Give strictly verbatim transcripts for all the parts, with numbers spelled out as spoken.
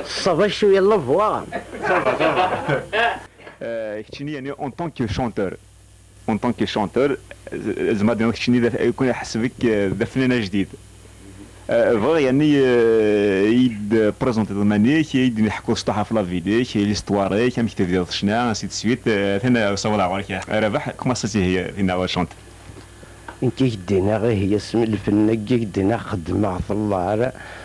Ça va, cwiya la voix. Euh, keččini, yani, en tant que chanteur, en tant que chanteur, زعما ديما كتشني ذا، يكون حسبك، آه، ذا فنان جديد. آه، بغا يعني، آه، يد بريزونتي ضمانيك، يد نحكو سطوحة في لافيديك، ليستواريك، أمك تبدي تشنا، انسي دو سويت، آه، ثنا صور عوارك يا ربح، كما سيتي هي فينا شونت. Nekk ak-d-iniɣ ihi asmi lfen-agi ak-d-iniɣ xeddmeɣ-t llar,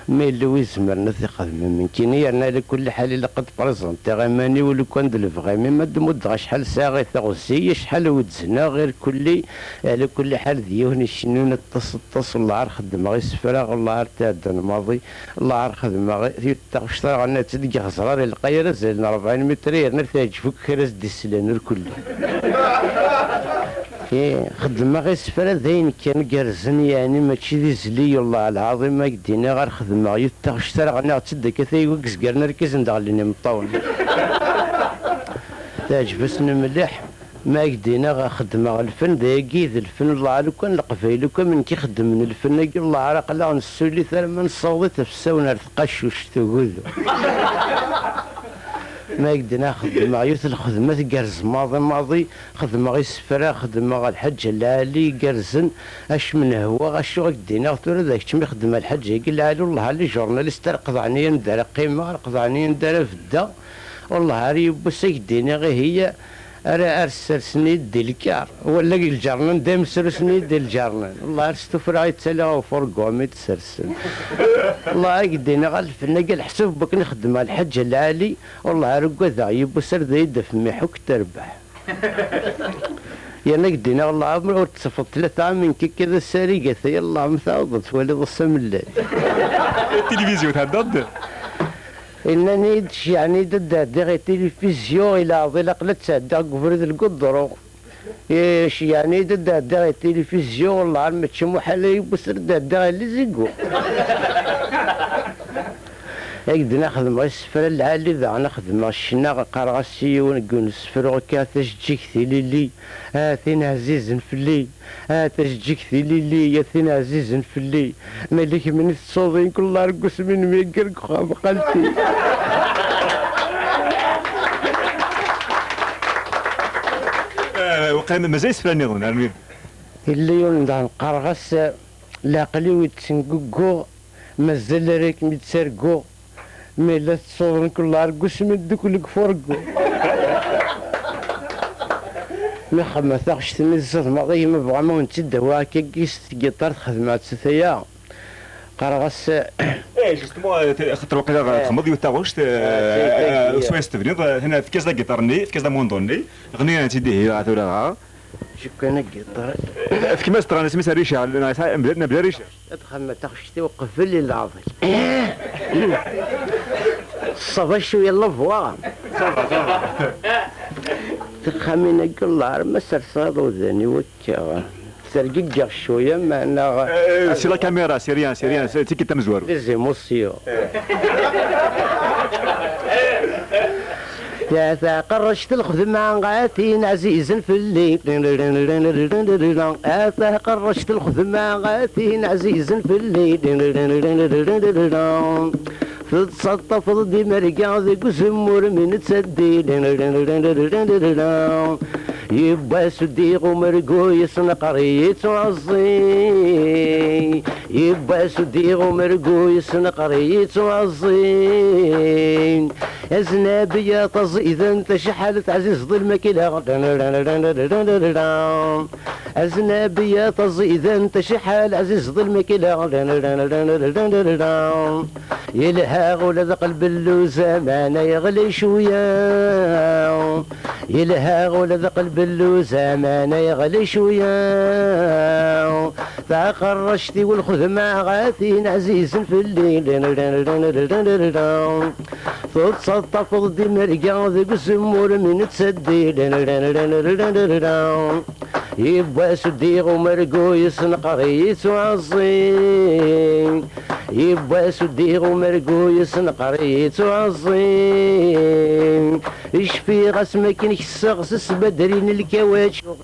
ma yella wi izemren ad t-ixedmen nekkini, yerna ɛla kulli ḥal ilaq ad d-prezentiɣ iman-iw lukan d lebɣi-m, ma d-muddeɣ acḥal sɛiɣ i teɣzi, acḥal wezzneɣ irkelli, ɛla kulli ḥal d yiwen icennun aṭas, aṭas, llar xeddmeɣ isefra, llar tɛeddan maḍi, llar xeddmeɣ taɣect ara ɣennat deg ixẓrar ilqay ara zalen rebɛin mitri, yerna teɛǧeb akk kra as-d-islan irkelli. Ih, xeddmeɣ isefra d ayen kan gerrzen, yeɛni mačči d izli, ullah lɛaḍim, ma ak-d-iniɣ ar xedmeɣ yiwet taɣect ara ɣniɣ-tt-id akka tayi wigezgaren arkazen d-ɣellin imeṭṭawen. Teɛǧeb-asen mliḥ, ma ak-d-iniɣ xeddmeɣ lfen, d ayagi i d lfen, ullah lukan leqbayel akk am nekk ixeddmen lfen-agi, ullah ar aql-aɣ nessuli-t arma nessaweḍ-it ɣef usawen ar tqacuct ugudu. Ma ak-d-iniɣ xeddmeɣ yiwet lxedma tgerrez maḍi maḍi, xedmeɣ isefra, xedmeɣ lḥaǧa lɛali igerrzen, acemnehwa, acu ak-d-iniɣ tura d kečč mi xedmeɣ lḥaǧa-agi lɛali, ullah a les journalistes ar qeḍɛen-iyi anda ara qqimeɣ, ar qeḍɛen-iyi anda ara beddeɣ, ullah ar yiwwas ak-d-iniɣ ihi, ara ar ssersen-iyi-d di lkar, wala lǧernan dayem srusen-iyi-d di lǧernan, ullah ar stufraɣ i ttaliɣ ɣef urgu mi d-sersen. Ullah ak-d-iniɣ a lfen-agi leḥsab n wakken xedmeɣ lḥaǧa lɛali, ullah ar ugadeɣ yiwwas ar d ay-d-af mmiḥ akk terbeḥ. Yerna ak-d-iniɣ, Allah, ur d-tafeḍ tlata am nekk akka d asarigat, ay Allah, ma tɛawdeḍ twaliḍ ass amellal. Tilivizyu theddeḍ-d? Innan-iyi-d, ceyyɛen-iyi-d ad d-ɛeddiɣ i tilifizyu, i leɛḍil aql-i ad ttɛeddiɣ deg ubrid n lgudru. Ceyyɛen-iyi-d ad d-ɛeddiɣ i tilifizyu, Allah, ar mačči muḥal ay yiwwas ar d-ɛeddiɣ i lizigu. Ak-d-iniɣ xedmeɣ isefra lɛali, daɣen xedmeɣ ccna, qqareɣ-as i yiwen deg unesefru akka, a tajeǧǧigt ilili, a tin ɛzizen fell-i, a tajeǧǧigt ilili, a tin ɛzizen fell-i, malik mini tettuḍ-in kul argus min mi yegger deg uxxam xalti. Eh, waqila mazal isefra nniḍen, armi. Yella yiwen daɣen qqareɣ-as, leɛqel-iw yettengugguɣ, mazal ara kem-id-ttarguɣ, ma yella tettuḍ nekk llar deg usmi ddukel deg furgu. Mi xedmeɣ taɣect-nni tzad maḍi, ma bɣa ma wen-tt-id-awiɣ akkagi s tgiṭart xedmeɣ-tt taya. Qqareɣ-as, eh, justement, eh, te-, xaṭer waqila, eh, txedmeḍ yiwet taɣect, eh, eh, eh, swayes tebniḍ, eh, hna tefkiḍ-as la guitare-nni, tefkiḍ-as amundun-nni, ɣniɣ-tt-id ihi tura. Cukkan agiṭar. Efkem-as-d ɣer isem-is Rica, neɣ yesɛa mebla, mebla Rica. Ad xemmeɣ taɣect-iw qbel i leɛḍil. Ça va, cwiya la voix. Ça va, ça va. Tixxamin-agi, Allah, ar ma serseɣ iḍudan-iw akka. Tergiggiɣ cwiya, meɛna... Eh, eh, c'est la caméra, c'est rien, c'est rien, c'est tikkelt tamezwarut. Les émotions. Ya taqerract lxedma a tin ɛzizen fell-i. A taqerract lxedma a tin ɛzizen fell-i. Tettsaṭṭafeḍ-d imerga deg uzemmur mi nettaddi. Yiwwas udiɣ umergu yesneqr-iyi ttɛeẓẓi. Yiwwas udiɣ umergu yesneqr-iyi ttɛeẓẓi. Aznabi a taẓidant acḥal teɛzizeḍ lmakla. Aznabi a taẓidant acḥal ɛzizeḍ lmakla. Yelha ula d aqelbellu zaman a yeɣli cwiya. Yelha ula d aqelbellu zaman a yeɣli cwiya. Taqerract-iw lxedma a tin ɛzizen fell-i. Tettsaṭṭafeḍ-d imerga deg uzemmur mi nettaddi. Yiwwas udiɣ umergu yesneqr-iyi ttɛeẓẓi. Yiwwas udiɣ umergu yesneqr-iyi ttɛeẓẓi. Cfiɣ asmi akken kesseɣ s sbadri n lkawacuɣ.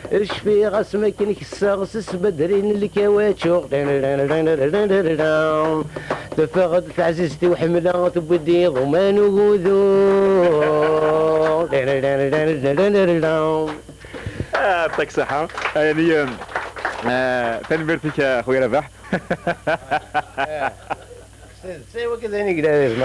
Cfiɣ asmi akken kesseɣ s sbedri n lkawaču. Teffeɣ-d teɛzizt-iw ḥemmleɣ, tewwi-d iḍuman ugudu. Yeɛṭik ṣṣeḥḥa. Ɛni, eh, tanemmirt-ik a xuya Rabaḥ. Say what can they need to do?